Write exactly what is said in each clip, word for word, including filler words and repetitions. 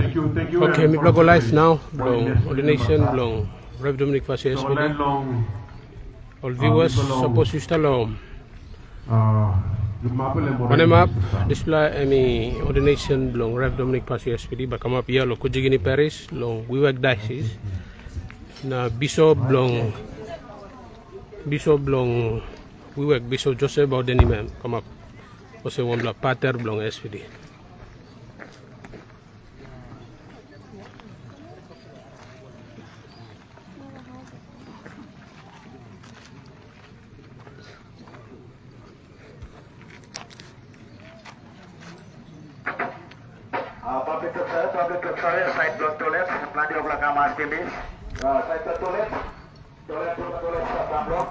Thank you, thank you. Okay, mipela go live now bilong ordination bilong Rev Dominic Fasio S P D. Ol viewers, sapos yu stap long wanem ap, dispela em i ordination bilong Rev Dominic Fasio S P D, bai kamap hia long Kujigini Parish long Wewak Diocese. Na bisop bilong bisop bilong Wewak, Bisop Joseph, bai ordenim em kamap olsem wanpela pater bilong S P D. Uh, public toilet, public toilet, side block toilet, plenty of lakam asking this. Uh, side block toilet, toilet, toilet, toilet, side block.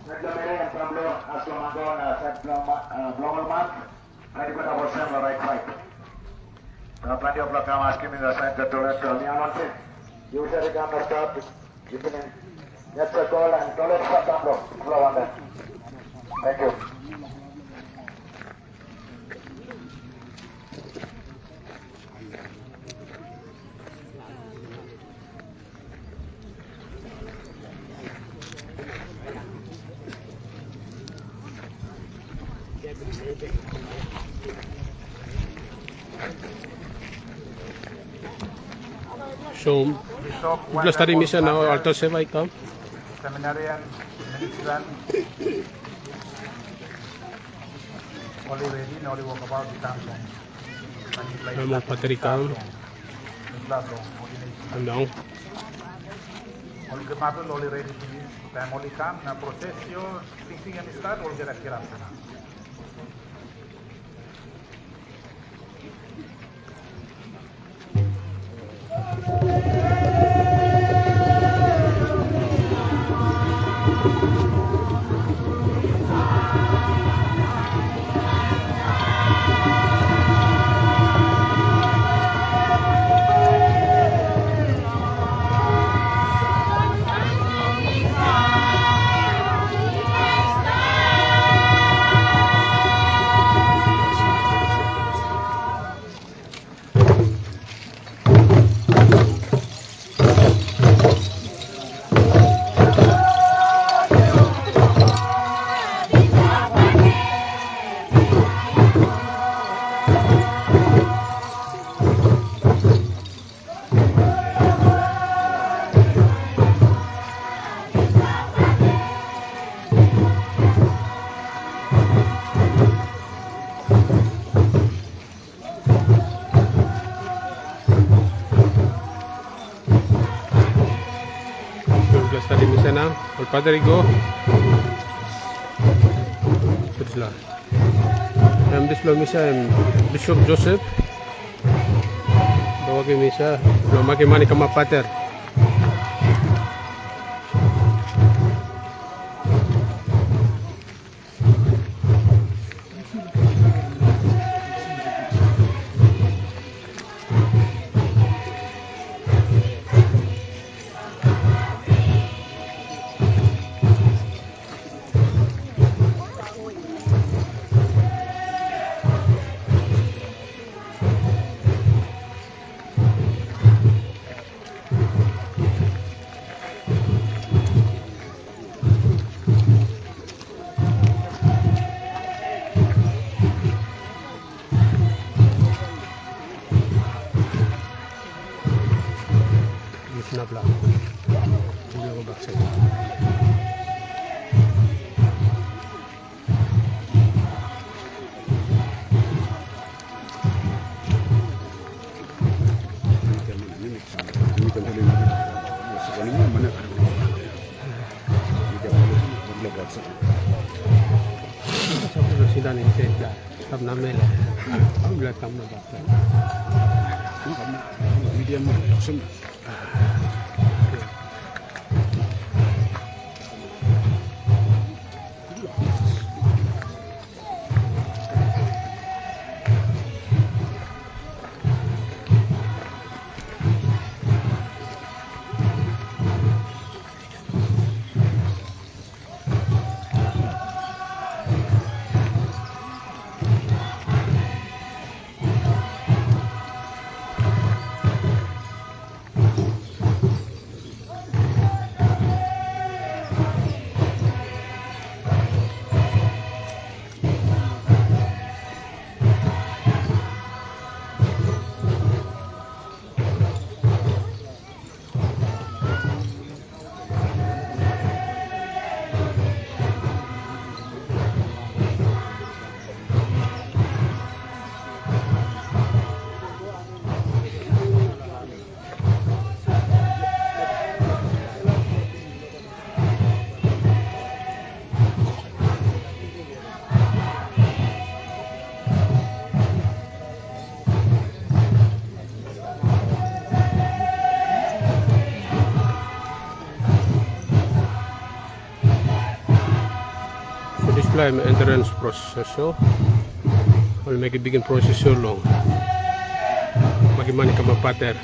Side block, Mary and side block, as long as, uh, side block, uh, block one month. Tadi pada bosan lo right side. Kalau tadi of lakam asking in the side the toilet, tell me I'm on it. You said it, I'm not stop. You can, that's a call and toilet stop, stop, bro. Slow on that. Thank you. So, Bishop, mipela stadi misa nau, altar server i kam. Seminarian, ministran, oli redi na oli wokabaut i kam long. Ol pater i kam. Long ordination. Long. Ol kemapel oli redi pinis, taim oli kam na prosesio, tingting em i stat, olgeta kirap sana. Ol stadi misa nau, ol pater i go. Priscilla. Em dispela misa em Bishop Joseph. Bai wokim misa, bai makim man i kamap pater. Misna bla. Ini aku baksa. Sida ni tenda, kam na mele. Am bila kam na bakla. Medium, sem. Taim entrance procession, ol mekim bikpela procession long makim man i kamap pater.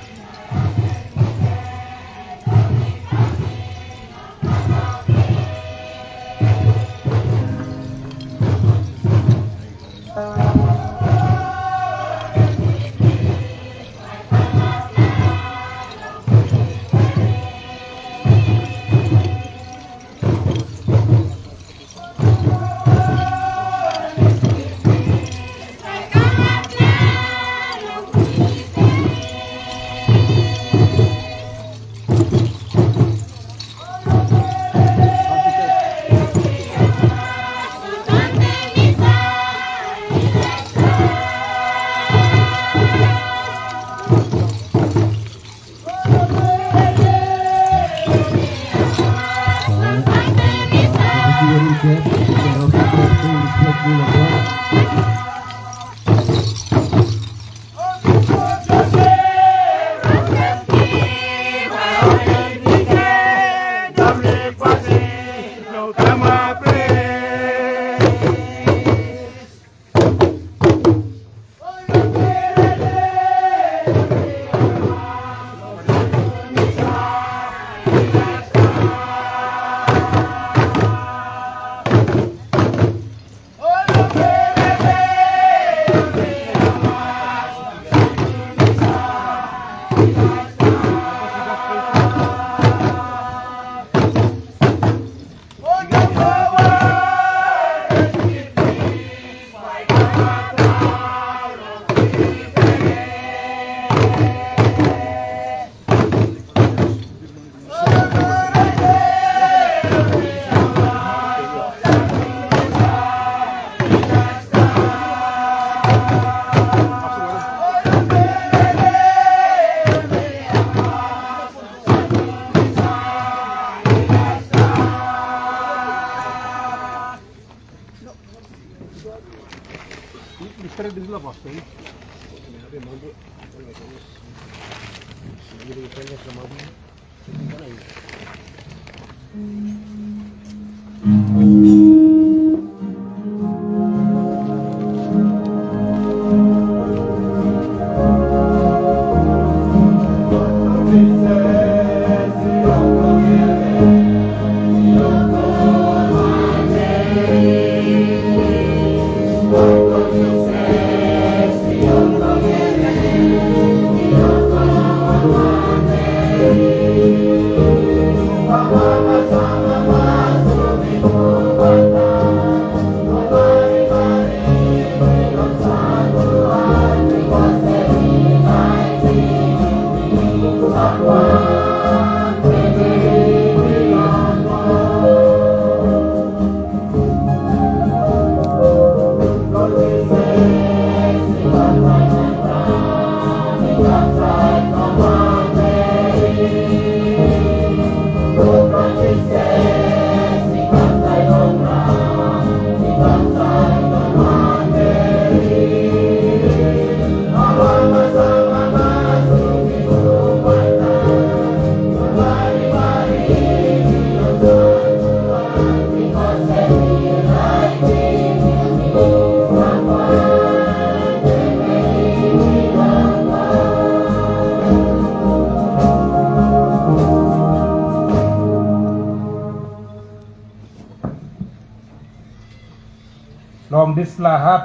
Long dispela hap,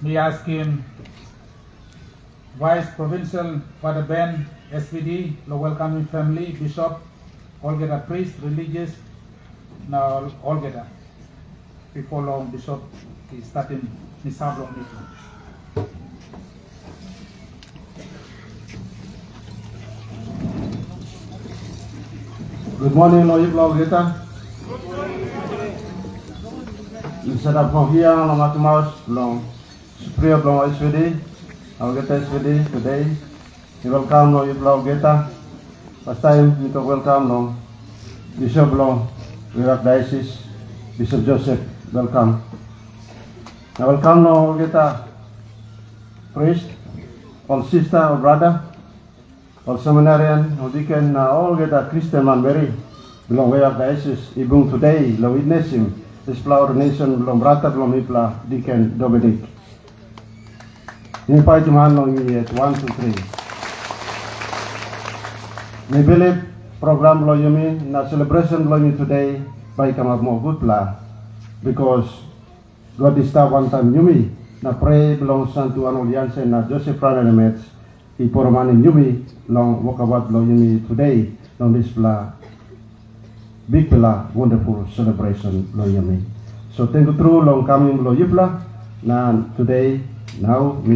mi askim Vice Provincial Father Ben, S V D, long welkamim famili, bisop, olgeta pris, religious, na olgeta. Bipo long bisop i statim misa bilong mipela. Gutmoning long yupela olgeta. Mi sanap long hia long matemaus bilong Superior bilong S V D, olgeta S V D today. Mi welkam long yupela olgeta. Pastaim mi tok welkam long Bisop bilong Wewak Diocese, Bisop Joseph. Welkam. Na welkam long olgeta pris, ol sista, ol brata, ol seminarian, ol diken, na olgeta Kristen manmeri bilong Wewak Diocese i bung tude long witnesim Dispela ordination bilong brata bilong mipela Deacon Dominic. Yumi paitim han long yumi yet, one, two, three. Mi bilip program bilong yumi na celebration bilong yumi today bai i kamap moa gutpela, because God i stap wantaim yumi, na prea bilong Santu Arnold Jansen na Joseph Rananemets i poromanim yumi long wokabaut bilong yumi today long dispela bikpela wonderful celebration bilong yumi. So tenkyu tru long kaming bilong yupela, na today nau